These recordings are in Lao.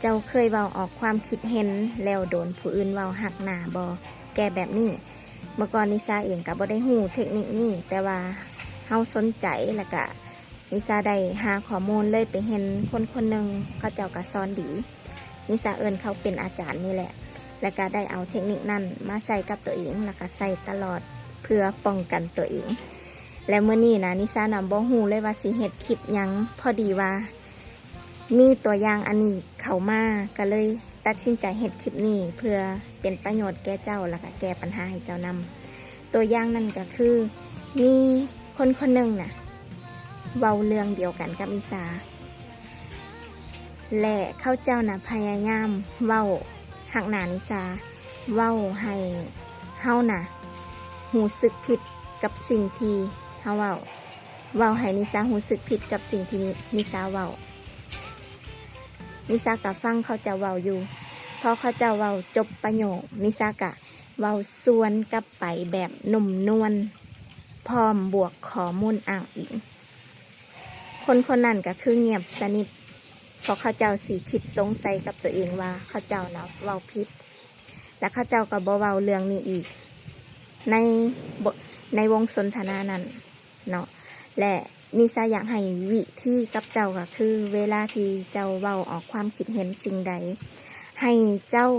ເຈົ້າເຄີຍເວົ້າອອກຄວາມຄິດເຫັນ ແລ້ວໂດນຜູ້ອື່ນເວົ້າຫັກໜ້າບໍ່? ແກ້ແບບນີ້. ເມື່ອກ່ອນນິຊາເອງກໍບໍ່ໄດ້ຮູ້ເທັກນິກນີ້, ແຕ່ວ່າເຮົາສົນໃຈ ແລ້ວກະນິຊາໄດ້ຫາຂໍ້ມູນ ເລີຍໄປເຫັນຄົນຄົນໜຶ່ງ ເຂົາເຈົ້າກໍສອນດີ. ນິຊາເອີ້ນເຂົາເປັນອາຈານນີ້ແຫຼະ ແລ້ວກະໄດ້ເອົາເທັກນິກນັ້ນມາໃຊ້ກັບຕົວເອງ ແລ້ວກະໃຊ້ຕະຫຼອດ ເພື່ອປ້ອງກັນຕົວເອງ. ແລະ ມື້ນີ້ນະ ນິຊານະບໍ່ຮູ້ເລີຍວ່າຊິເຮັດຄລິບຫຍັງ, ພໍດີວ່າມີຕົວຢ່າງອັນນີ້ເຂົ້າມາ ກໍເລີຍຕັດສິນໃຈເຮັດຄລິບນີ້ ເພື່ອເປັນປະໂຫຍດແກ່ເຈົ້າ ແລ້ວກະແກ້ປັນຫາໃຫ້ເຈົ້ານຳ. ຕົວຢ່າງນັ້ນກໍຄື ມີຄົນຄົນໜຶ່ງນະ ເວົ້າເລື່ອງດຽວກັນກັບນິຊາ ແລະ ເຂົາເຈົ້ານະພະຍາຍາມເວົ້າຫັກໜ້ານິຊາ, ເວົ້າໃຫ້ເຮົານະຮູ້ສຶກຜິດກັບສິ່ງທີ່ເຮົາເວົ້າ, ເວົ້າໃຫ້ນິຊາຮູ້ສຶກຜິດກັບສິ່ງທີ່ນິ ນິຊາເວົ້າ. ນິຊາກະຟັງເຂົາເຈົ້າເວົ້າຢູ່. ພໍເຂົາເຈົ້າເວົ້າຈົບປະໂຫຍກ, ນິຊາກະເວົ້າສວນກັບໄປແບບນຸ້ມນວນ ພ້ອມບວກຂໍ້ມູນອ້າງອີງ. ຄົນຄົນນັ້ນກໍຄືງຽບສະໜິດ, ເພາະເຂົາເຈົ້າຊິຄິດສົງໄສກັບຕົວເອງວ່າເຂົາເຈົ້ານະເວົ້າຜິດ, ແລະ ເຂົາເຈົ້າກໍບໍ່ເວົ້າເລື່ອງນີ້ອີກ ໃນ ໃນວົງສົນທະນານັ້ນເນາະ. ແລະ ນິຊາຢາກໃຫ້ວິທີກັບເຈົ້າກໍຄື ເວລາທີ່ເຈົ້າເວົ້າອອກຄວາມຄິດເຫັນສິ່ງໃດ, ໃຫ້ເຈົ້າ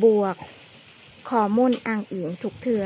ບວກຂໍ້ມູນອ້າງອີງທຸກເທື່ອ.